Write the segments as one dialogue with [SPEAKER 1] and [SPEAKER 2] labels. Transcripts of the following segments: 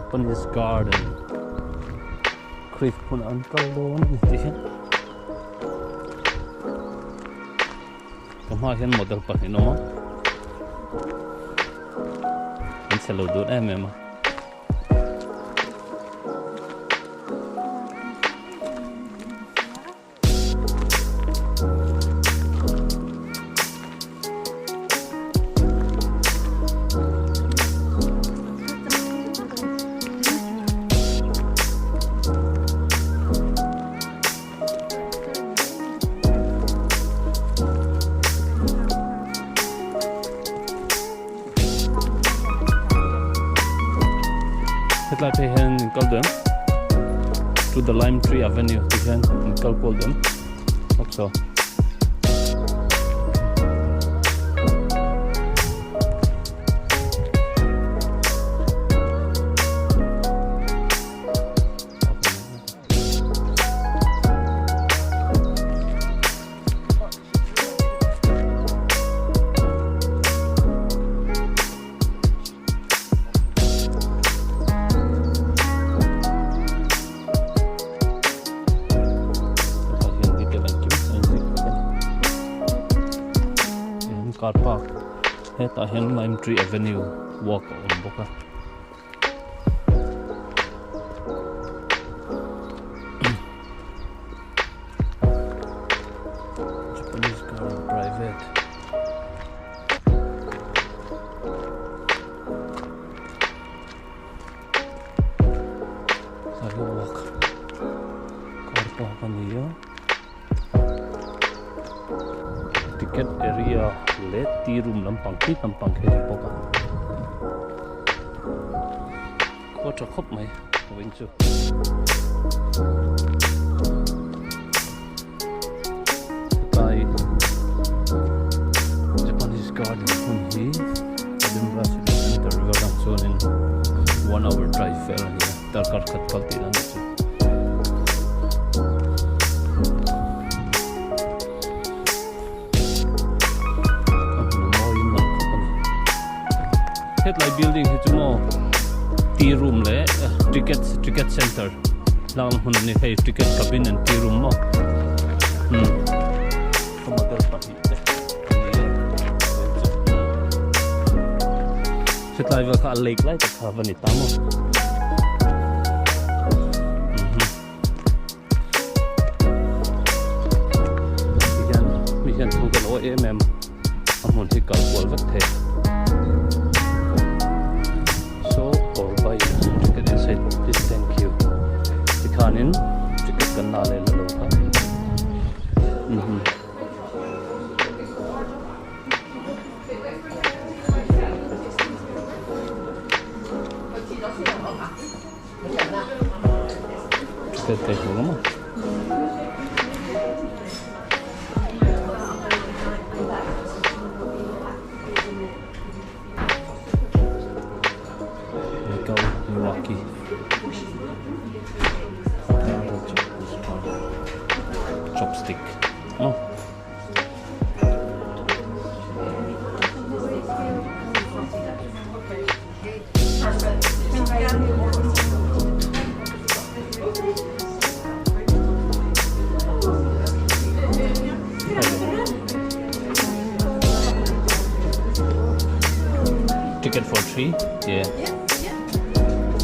[SPEAKER 1] Japanese garden cliff hmunah an kal dawn a ni tih hian ka hmaah hian model pahnih an awm a an chhe lo dun em em a. Hetlai phei hian in kal duh em to the lime tree avenue tih hian in kal kual duh em hope so. Car park hetah hian lime tree avenue walk a awm bawk a. Japanese garden private Sidewalk car park a ni a ticket area leh tea room lampang khi lampang khi a ni bawk a khua tha khawp mai vawiin chu. Hetlai Japanese garden hmun hi Edinburgh city centre river lang chuanin one hour drive vel a ni a darkar khat kal tihna a nih chu. A hmun a mawiin lang khawp a ni. Hetlai building hi chu maw tea room leh ticket ticket center hlangna hmun a ni hei ticket cabin and tea room maw umm ka model pahnih te a ni e hetlai vel kha a lake lai tak kha va ni ta maw tihian mi hian thu ka lo awih em em a hmun hi kal kual vek thei so or buy ticket inside please thank you tikhanin ticket kan la leh la lo kha mhm. Ticket ka hmu ngam a. Nikau Milwaukee. Chopstick. Oh. Ticket for three? Yeah.
[SPEAKER 2] Yeah, yeah.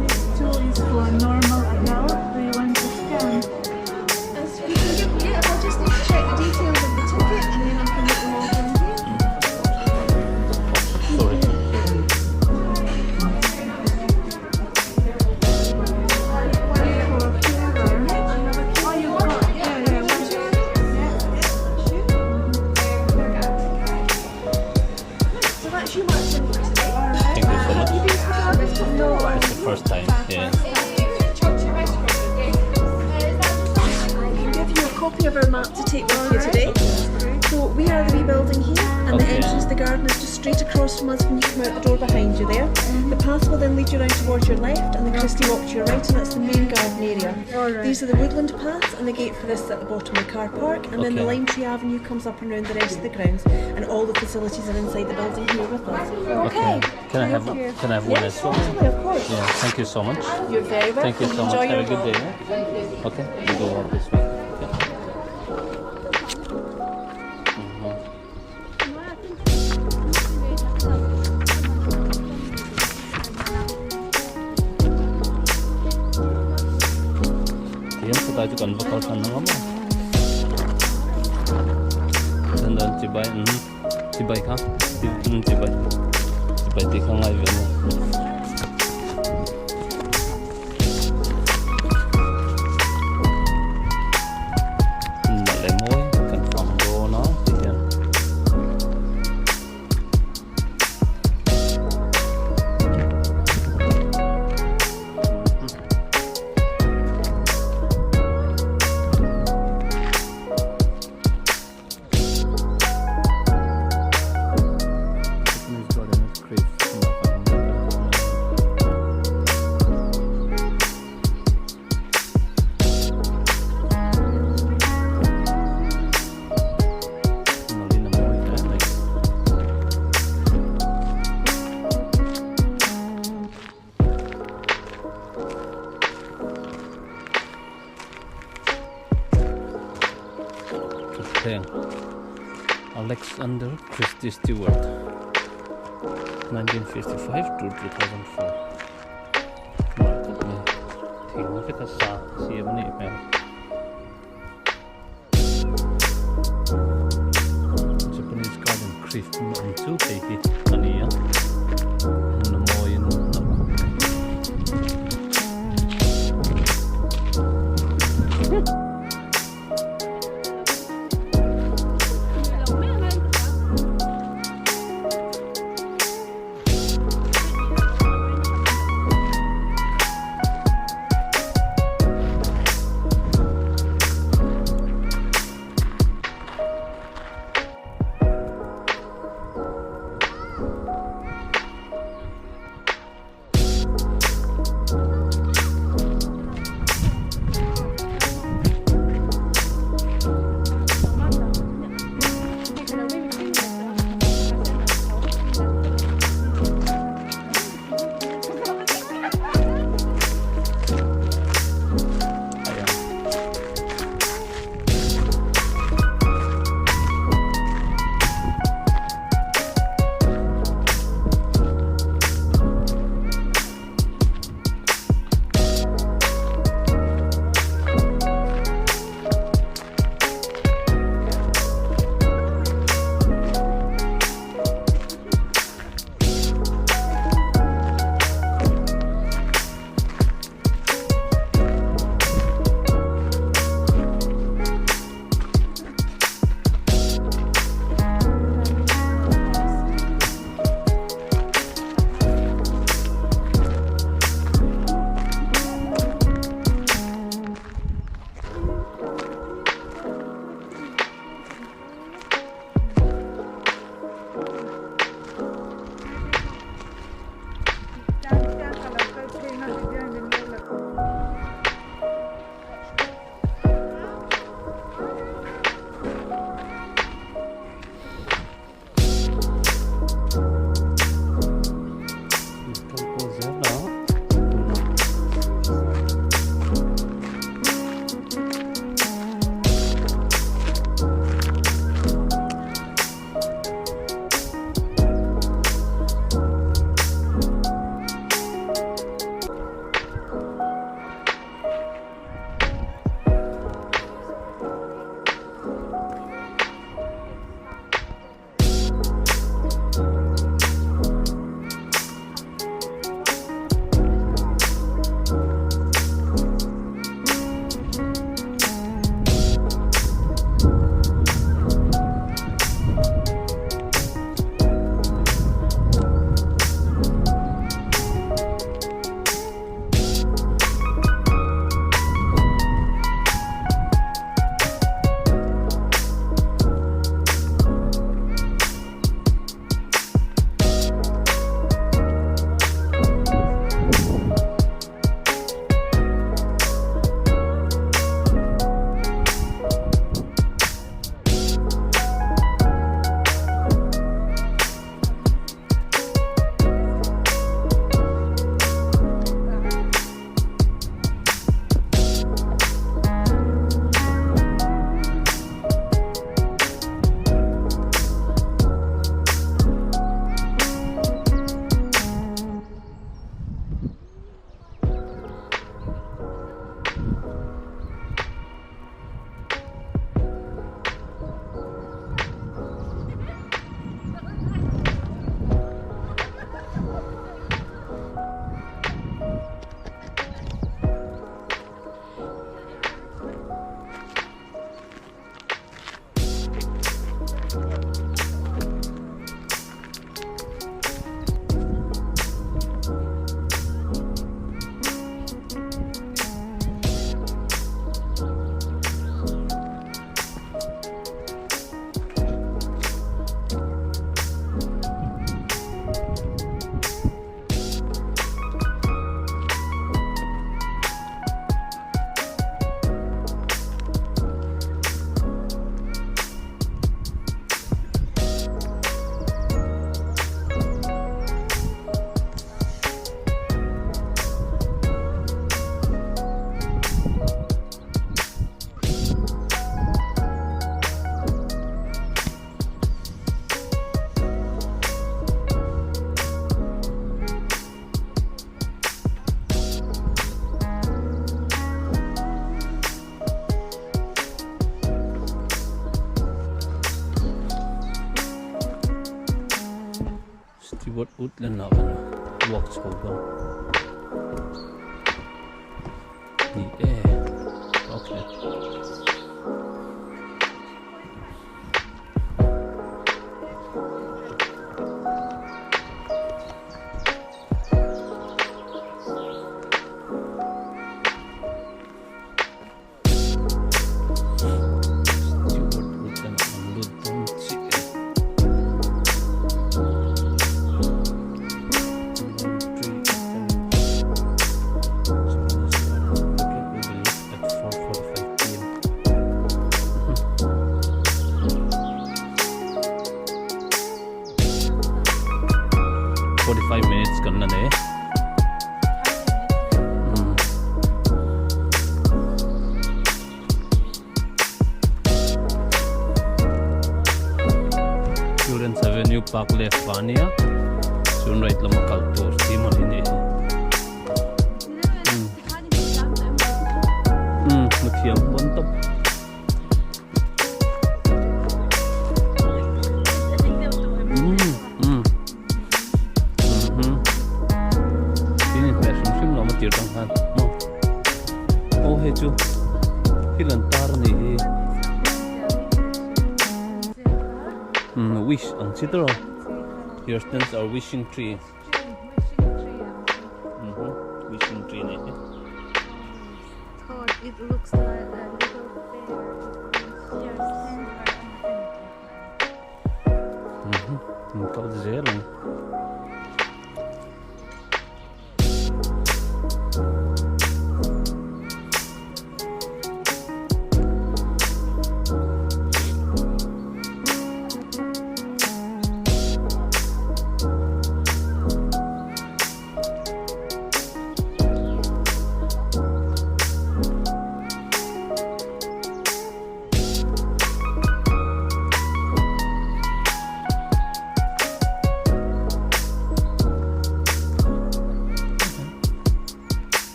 [SPEAKER 2] This two is for normal adult. Do you want to scan?
[SPEAKER 3] Yeah, I'll just need to check the details of the ticket and then I can get them all done here.
[SPEAKER 1] Sorry.
[SPEAKER 2] For carer. Oh, you've got, yeah, yeah.
[SPEAKER 3] So that's you marked in for today.
[SPEAKER 1] Thank you so much.
[SPEAKER 3] Have you been to the gardens before?
[SPEAKER 1] It's the first time. Yeah.
[SPEAKER 3] I can give you a copy of our map to take with you today. So we are the wee building here and the
[SPEAKER 1] Okay.
[SPEAKER 3] entrance to the garden is just straight across from us when you come out the door behind you there. The path will then lead you round towards your left and the Christie Walk to your right, and that's the main garden area. These are the woodland paths and the gate for this is at the bottom of the car park, and then the
[SPEAKER 1] Okay.
[SPEAKER 3] Lime Tree Avenue comes up and round the rest of the grounds, and all the facilities are inside the building here with us.
[SPEAKER 1] Okay. Can I have can I have one
[SPEAKER 3] Yes,
[SPEAKER 1] as well?
[SPEAKER 3] certainly, of course.
[SPEAKER 1] Yeah. Thank you so much.
[SPEAKER 3] You're very welcome.
[SPEAKER 1] Thank you so much.
[SPEAKER 3] Enjoy
[SPEAKER 1] Have a
[SPEAKER 3] your
[SPEAKER 1] good
[SPEAKER 3] walk.
[SPEAKER 1] day. yeah? Okay. We go walk this way. Okay. Tiyan sa tayo kan bakal tan nga mo. Tan dan chibai chibai kha. Chibai. Chibai ti kha ngai ve mo. Nalh leh mawi kan fang dawn a ti hian. Japanese garden is crazy. Nalhin a mawi hle mai. Thutthleng Alexander Christie Stewart 1955 to 2004 Mawi tak mai thing veka sa siam a nih hmel. Japanese garden cliff hmun ang chu hei hi a ni a hmun a mawiin a khawp mai. Ayan. Woodland ah kan walk chho dawn ni e okay. Stewart Woodland ah kan lut dawn chiah e. Lone Tree Avenue. Okay, we will leave at 4:45 pm. 45 minutes kan la nei. Florence Avenue Park left pa ania chuan right lama kal tur chi mawni ni hi. Umm hmuthiam pawn tawp. Tin in hmeh hrim hrim lo maw tir tang khan maw aw hei chu thil an tar a nih hi umm wish ang chi tawrh a here stands our wishing tree wishing tree a nih hi. An kal zel ang.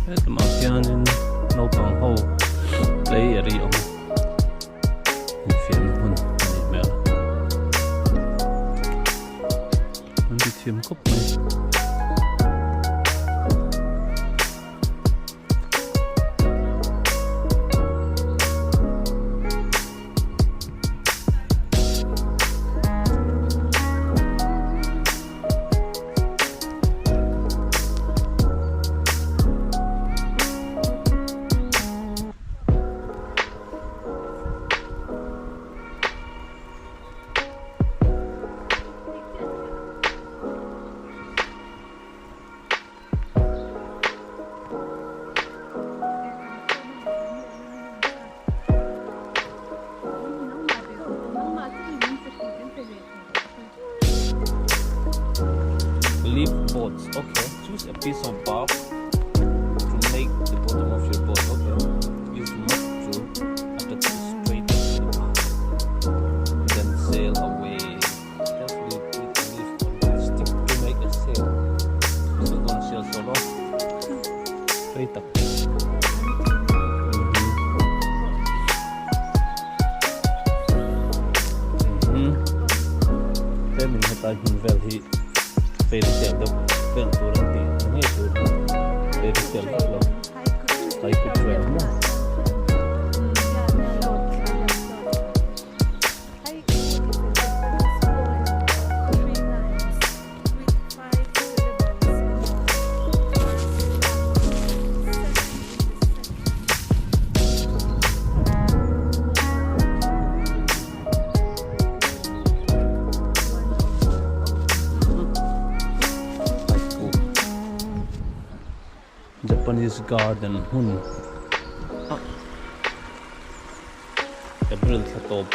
[SPEAKER 1] Hetlumah hianin naupang ho play area a awm a infiamna hmun a nih hmel a an ti thiam khawp mai. Leaf boats okay choose a piece of bark to make the bottom of your boat okay use mud to attach it straight to the bark then sail away carefully with a leaf on the stick to make a sail it's not gonna sail so long rei tak Tlemin hetlai hmun vel hi fairy tale deuh vel tur an tih ngei tur fairy tale vak lo haiku trail maw. Japanese garden hmun ah April thla tawp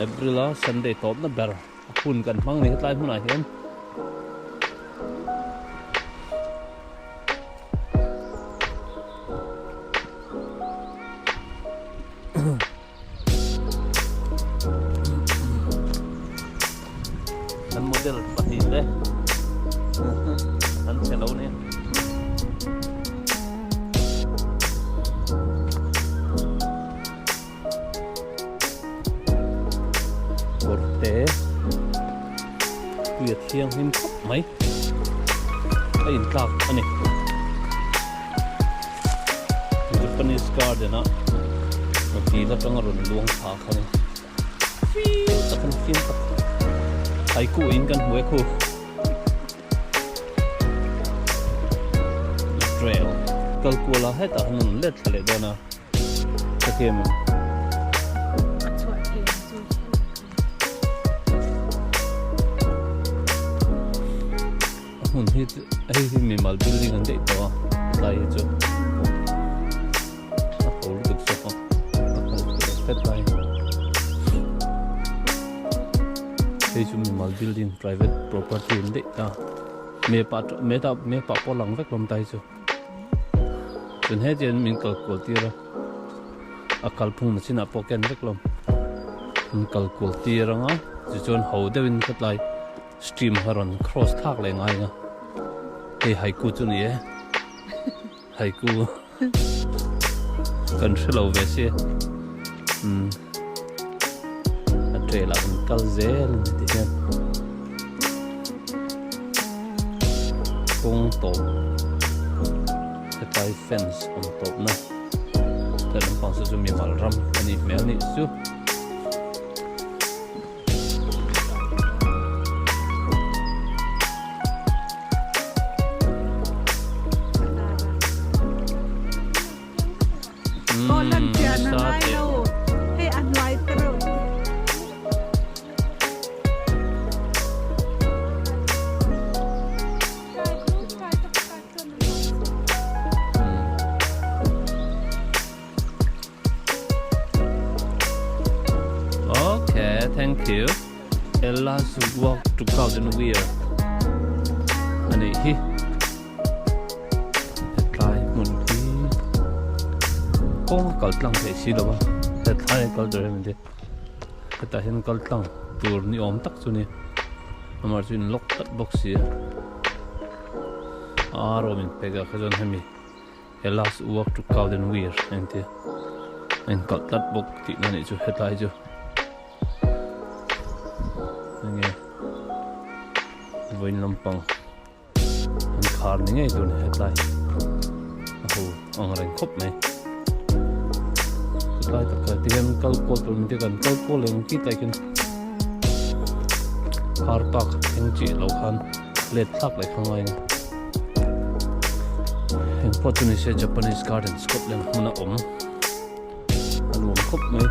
[SPEAKER 1] April a Sunday tawpna ber a hun kan hmang ni hetlai hmunah hian. An model pahnih te an che lo ni. Kawr te tui a Thianghlim khawp mai a intlak a ni. Japanese garden a dil atanga rawn luang thla kha ni. Fim tak an fim tak haiku in kan hmu e khu. Trail kal kual a hetah han rawn let thla leh dawn a hrethiam em?
[SPEAKER 2] A chhuah thei ang chu.
[SPEAKER 1] A hmun hi chu hei hi mimal building an daih tawh a tlai hi chu a ho lutuk zawk a a kal theih loh tlat lai hei chu mimal building private property an daih ta me pah me tah me pah pawh lang vek lawm ta hi chu chuan hetiang min kal kual tir a. A kalphung na chinah pawh ken vek lo. An kal kual tir anga tichuan ho deuhin khatlai stream kha rawn cross thlak leh ngai anga hei haiku chu ni e haiku kan hre lo ve sia umm a trail ah kan kal zel a ni ti hian kawng tawp hetlai fence awm tawpna. Tlai lampang saw chu mimal ram a nih hmel nih chu. Okay, thank you. Ella's walk to Golden Weir. Ani hi. Hetlai hmun hi kawng kal tlang theih si lo a. Hetlai kal tur hi min ti. Hetah hian kal tlang tur ni awm tak chu ni. Amah chu in lock tlat bawk si a. A rawm in pek ah kha chuan hemi he last walk to Cowden Weir a inti a inkalh tlat bawk tihna anih chu hetlai chu enge vawiin lampang an khar ni ngei tur a ni hetlai a ho ang reng khawp mai hetlai tak ah te hian kal kual tur min ti a kan kal kual leh ang tih tlai khian car park eng chiah lo khan. Let thlak leh kha ngai a ni. Eng pawh chu ni se Japanese garden Scotland hmun a awm a nuam khawp mai.